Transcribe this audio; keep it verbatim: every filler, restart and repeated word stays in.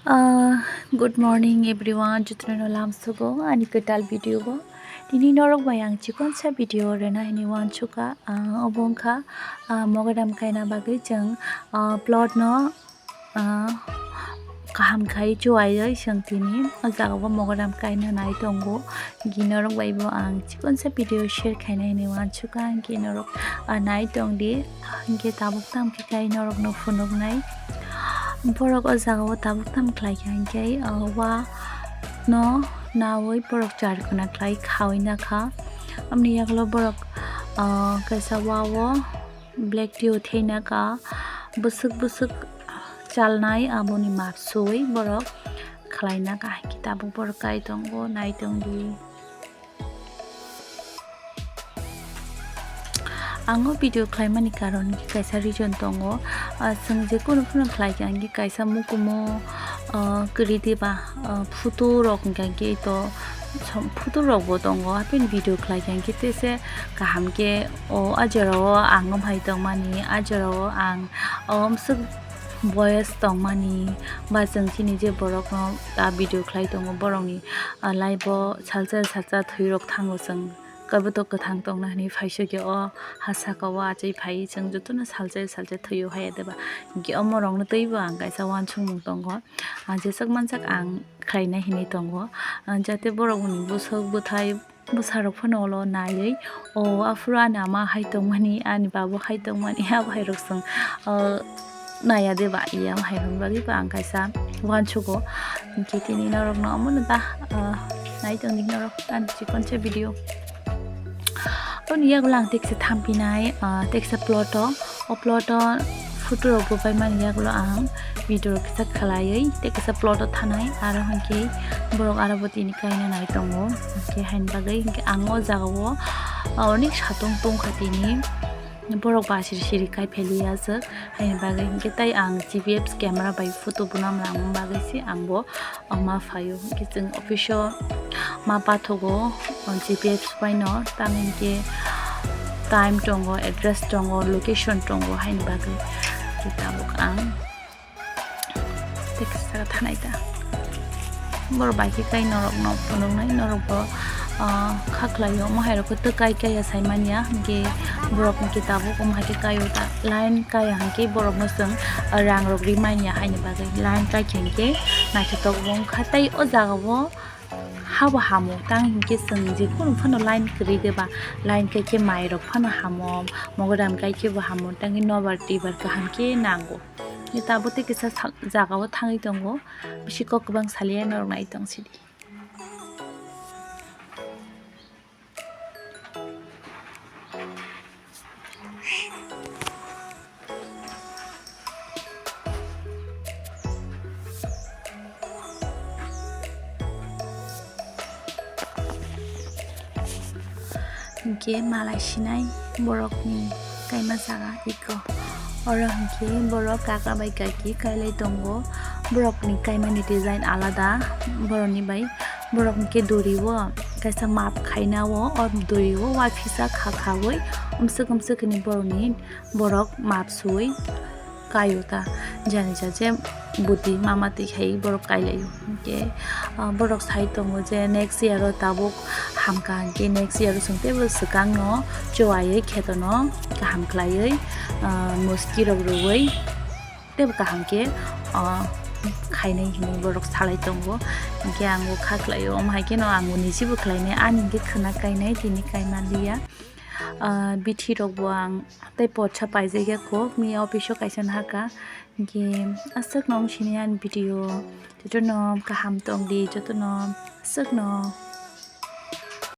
Ah, good morning everyone, jotono lamsogo ani kwtal video o. Tini norok bai ang chikonsa video rwna hwnwi uansukha. Ah, obo wngkha, ah, mogodam kaina bagwi chwng, ah, plot no, ah, kaham khai chuwaiwi chwng tini o jaga o mogodam kaina nai tongo. Hwnkhe norok bai bo ang chikonsa video share khaina hwnwi uansukha, hwnkhe norok, ah, nai tongdi. Hwnkhe tabuk tamo khe kai norokno phunuknai. Borok o jaga o tabuk tamo khlai kha hwnkhe, ah, wa no nawi borok charkhuna khlai khawi nakha. Aboni yagulo borok, ah, kaisa wa o black tea o theinaka bwswk bwswk chalnai aboni map suwi borok khlai nakha. Hwnkhe tabuk borok kai tongo, nai tongdi. Ang o video khlaimani karon hwnkhe kaisa reason tongo. Ah, chwng je kunu phano khlai kha hwnkhe kaisa mukumu, ah, kwrwi diba, ah, photo rok hwnkhe hwnkhe to som-, photo rok bo tongo. Hapheno video khlai kha hwnkhe tese kaham khe o, ah, jora o ang wng phai tongmani, ah, jora o ang, ah, omswk boyes tongmani, ba chwng chini je borokno ta video khlai tongo, borokni, ah, life o salsa salsa thwi rok thango chwng. Kaiboto kwthang tongna hwnwi phaisokhe o ha saka o achai phai chwng jotono salsa salsa thwio haya deba. Hwnkhe omo rokno twibo ang kaisa uansukmung tongo. Ang jeswk mansak ang khlaina hinwi tongo. Ah, jate borokni bwswk bwthai bwsarok phano ulo naiwi, "O, aphuru ani ama hai tongmani, ani babu hai tongmani," abo hai rok chwng, ah, naiya de ba, iya, amo hai rokni bagwi bo ang kaisa uansugo. Hwnkhe tini norokno omono da, ah, nai tongdi norok ani chikonsa video. Aboni yagulo ang teksa thampinai, ah, teksa plot o, o plot o photo rok bo paimani yagulo ang video rok kisa khlaiwi tei kisa plot o thanai, aro hwnkhe borok aro bo tini kaina nai tongo. Hwnkhe haini bagwi hwnkhe ang o jaga o, ah, onek satung tongkha tini, borok ba siri siri kai pheliya aswk. Haini bagwi hwnkhe tei ang G P S camera bai photo bo namna bagwi se ang bo, ah, ma phaio. Hwnkhe chwng office o ma pathogo, ah, G P S bai no, tamo hwnkhe time tongo, address tongo, location tongo, haini bagwi. Hwnkhe tabuk ang teksa thanai ta. Borok bai khe kai norokno phunuknai, norok bo, ah, kha khlaio, omo hai rok khe tei kai kaiya sai manya, hwnkhe borok hwnkhe tabuk omo hai khe kaio ta. Line kaiya hwnkhe borokno chwng, ah, rang rok ri manya, haini bagwi line kai khe hwnkhe naithotok bo wngkha. Tei o jaga o ha bo hamo, tamo hwnkhe chwng je kunu phano line kwrwi de ba, line kai khe mai rok phano hamo, mogodam kai khe bo hamo, tei nobar twibar kaham khe nango. Tabuk tei kisa sak-, jaga o thangwi tongo, bisi kok kwbang saliya norok nai tong sidi. Hwnkhe malai sinai borokni kaima jaga iko. Oro hwnkhe borok kaka bai kaki kailai tongo. Borokni kaimani design alada borokni bai. Borok hwnkhe duri o kaisa map khaina o, o duri o uaphisa kha khaui umswk umswk hwnwi borokni borok map suui kaio ta, jani ja je bwtwi mama twi khai borok kailaio. Hwnkhe, ah, borok sai tongo je next year o tabuk hamkha hwnkhe next year o chwng teibo swkangno chuwaiwi khetono kaham khlaiwi, ah, muski rok rwui teibo kaham khe, ah, khainai hinwi borok salai tongo. Hwnkhe ang o kha khlaio, omo hai kheno ang o nisibo khlainai, ani hwnkhe khwna kainai tini kaima liya. Ah, bithi rok bo ang tei potsa paijak ya kho, miya office o kaisa nahaka. Hwnkhe aswk no wng sini ani video, jotono kaham tong di, jotono aswk no